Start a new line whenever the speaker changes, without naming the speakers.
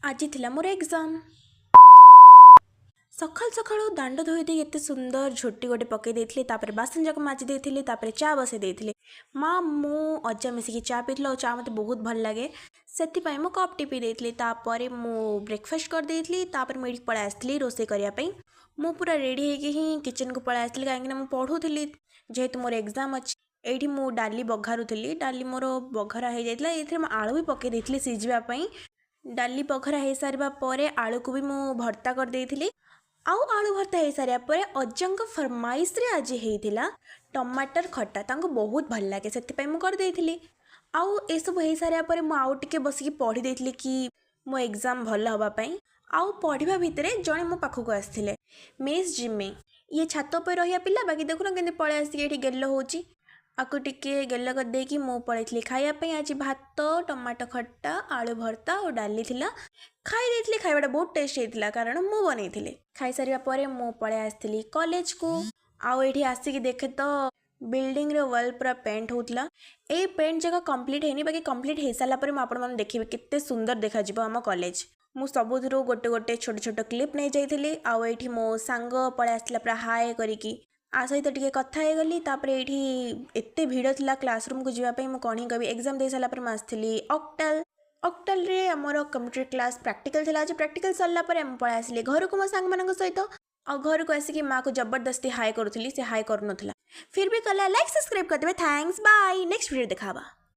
ଆଜି ଥିଲା ମୋର ଏକ୍ଜାମ୍। ସକାଳୁ ସକାଳୁ ଦାଣ୍ଡ ଧୋଇ ଦେଇ ଏତେ ସୁନ୍ଦର ଝୋଟି ଗୋଟେ ପକାଇ ଦେଇଥିଲି। ତାପରେ ବାସନ ଯାକ ମାଜି ଦେଇଥିଲି। ତାପରେ ଚା ବସେଇ ଦେଇଥିଲି। ମା, ମୁଁ, ଅଜା ମିଶିକି ଚା ପିଇଥିଲୁ ଆଉ ଚା ମୋତେ ବହୁତ ଭଲ ଲାଗେ, ସେଥିପାଇଁ ମୁଁ କପ୍ଟି ପିଇ ଦେଇଥିଲି। ତାପରେ ମୁଁ ବ୍ରେକଫାଷ୍ଟ କରିଦେଇଥିଲି। ତାପରେ ମୁଁ ଏଇଠି ପଳେଇ ଆସିଥିଲି ରୋଷେଇ କରିବା ପାଇଁ। ମୁଁ ପୁରା ରେଡ଼ି ହେଇକି ହିଁ କିଚେନକୁ ପଳେଇ ଆସିଥିଲି, କାହିଁକିନା ମୁଁ ପଢ଼ୁଥିଲି ଯେହେତୁ ମୋର ଏକ୍ଜାମ୍ ଅଛି। ଏଇଠି ମୁଁ ଡାଲି ବଘାରୁଥିଲି। ଡାଲି ମୋର ବଘରା ହେଇଯାଇଥିଲା। ଏଇଥିରେ ମୁଁ ଆଳୁ ବି ପକାଇ ଦେଇଥିଲି ସିଝିବା ପାଇଁ। ଡାଲି ବଘରା ହେଇସାରିବା ପରେ ଆଳୁକୁ ବି ମୁଁ ଭର୍ତ୍ତା କରିଦେଇଥିଲି। ଆଉ ଆଳୁ ଭର୍ତ୍ତା ହେଇସାରିବା ପରେ ଅଜାଙ୍କ ଫରମାଇଶରେ ଆଜି ହେଇଥିଲା ଟମାଟର ଖଟା। ତାଙ୍କୁ ବହୁତ ଭଲ ଲାଗେ, ସେଥିପାଇଁ ମୁଁ କରିଦେଇଥିଲି। ଆଉ ଏସବୁ ହେଇସାରିବା ପରେ ମୁଁ ଆଉ ଟିକେ ବସିକି ପଢ଼ି ଦେଇଥିଲି କି ମୋ ଏକ୍ଜାମ୍ ଭଲ ହେବା ପାଇଁ। ଆଉ ପଢ଼ିବା ଭିତରେ ଜଣେ ମୋ ପାଖକୁ ଆସିଥିଲେ, ମିସ୍ ଜିମି। ଇଏ ଛାତ ଉପରେ ରହିବା ପିଲା, ବାକି ଦେଖୁନ କେମିତି ପଳେଇ ଆସିକି ଏଇଠି ଗେଲ ହେଉଛି। ଆକୁ ଟିକେ ଗେଲ କରିଦେଇକି ମୁଁ ପଳେଇଥିଲି ଖାଇବା ପାଇଁ। ଆଜି ଭାତ, ଟମାଟୋ ଖଟା, ଆଳୁ ଭର୍ତ୍ତା ଆଉ ଡାଲି ଥିଲା। ଖାଇ ଦେଇଥିଲି। ଖାଇବାଟା ବହୁତ ଟେଷ୍ଟ ହେଇଥିଲା, କାରଣ ମୁଁ ବନେଇଥିଲି। ଖାଇସାରିବା ପରେ ମୁଁ ପଳେଇ ଆସିଥିଲି କଲେଜକୁ। ଆଉ ଏଇଠି ଆସିକି ଦେଖେ ତ ବିଲ୍ଡିଂର ୱାଲ୍ ପୁରା ପେଣ୍ଟ ହେଉଥିଲା। ଏଇ ପେଣ୍ଟ ଯାକ କମ୍ପ୍ଲିଟ୍ ହେଇନି, ବାକି କମ୍ପ୍ଲିଟ୍ ହେଇସାରିଲା ପରେ ମୁଁ ଆପଣମାନଙ୍କୁ ଦେଖିବି କେତେ ସୁନ୍ଦର ଦେଖାଯିବ ଆମ କଲେଜ। ମୁଁ ସବୁଥିରୁ ଗୋଟେ ଗୋଟେ ଛୋଟ ଛୋଟ କ୍ଲିପ୍ ନେଇଯାଇଥିଲି। ଆଉ ଏଇଠି ମୋ ସାଙ୍ଗ ପଳେଇ ଆସିଥିଲା ପୁରା ହାଏ କରିକି। ଆ ସହିତ ଟିକେ କଥା ହେଇଗଲି। ତାପରେ ଏଇଠି ଏତେ ଭିଡ଼ ଥିଲା କ୍ଲାସରୁମ୍କୁ ଯିବା ପାଇଁ, ମୁଁ କ'ଣ ହିଁ କହିବି। ଏକ୍ଜାମ୍ ଦେଇ ସାରିଲା ପରେ ମୁଁ ଆସିଥିଲି ଅକ୍ଟାଲ। ଅକ୍ଟାଲରେ ଆମର କମ୍ପ୍ୟୁଟର କ୍ଲାସ୍ ପ୍ରାକ୍ଟିକାଲ ଥିଲା ଆଜି। ପ୍ରାକ୍ଟିକାଲ ସରିଲା ପରେ ମୁଁ ପଳେଇ ଆସିଲି ଘରକୁ ମୋ ସାଙ୍ଗମାନଙ୍କ ସହିତ। ଆଉ ଘରକୁ ଆସିକି ମାଆକୁ ଜବରଦସ୍ତି ହାଏ କରୁଥିଲି, ସେ ହାଏ କରୁନଥିଲା, ଫିର୍ ବି କଲା। ଲାଇକ୍, ସବସ୍କ୍ରାଇବ୍ କରିଦେବେ। Thanks, bye. Next video ଦେଖା ହେବା।